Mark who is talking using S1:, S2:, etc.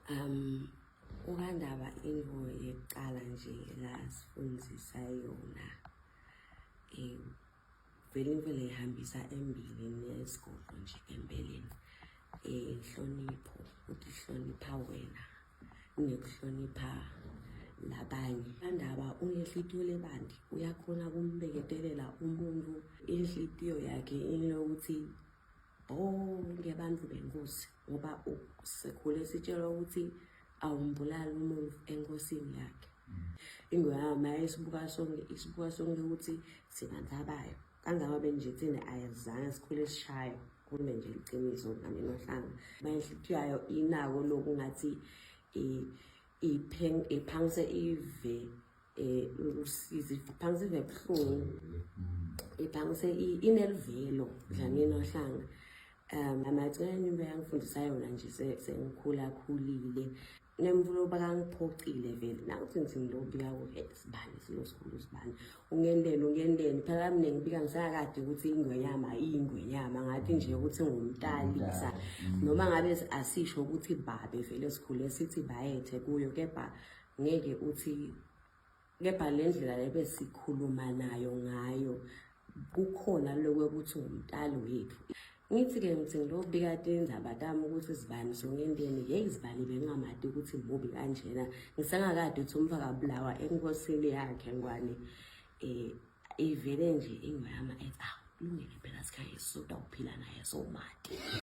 S1: Um uKaNdaba into yekucala nje lasifundzisa yona um vele into leyihambisa embili nesigodlo nje empeleni inhlonipho utihlonipha wena nekuhlonipha labanye kaNdaba unenhlitiyo lebanti uyakhona kumbeketelela umuntu inhlitiyo yakhe inokuthi bonke abantu benkosi ngoba sikhule sitshelwa ukuthi awumbulali umuntu enkosini yakhe ingonyama isibuka sonke isibuka sonke ukuthi sinantabayo kangaka benje thina ayizange sikhule sishayo khulume nje iqiniso nami nohlanga inhlitiyo yayo inako lokhu ngathi iphangise ive um usizi iphangise ive buhlungu iphangise inelivelo dlamini ohlanga um amacene into yangifundisa yona nje sengikhula khulile nemvulo bakangiphoxile vele nangithi ngithi ngilobika kuhe sibani silo sikhulu sibani ungendeni ungendeni phela mina ngibika ngisakade ukuthi ingwenyama iyingwenyama ngathi nje ukuthi ngumtalisa noma ngabe asisho ukuthi babe vele sikhule sithi bayethe kuyo kepha ngeke uthi kepha le ndlela lebesikhuluma nayo ngayo kukhona lokho ukuthi ngumtali wethu ngithi-ke ngithi ngilobika tindzaba tami ukuthi zibani songendeni yeyi zibani bengingamati ukuthi mubi kanjena ngisengakade ukuthi umfakabulawa enkosini yakhe ngwane um ivele nje ingweyama ethi awu kulungile phela sikhaye sodwa uphila naye somati.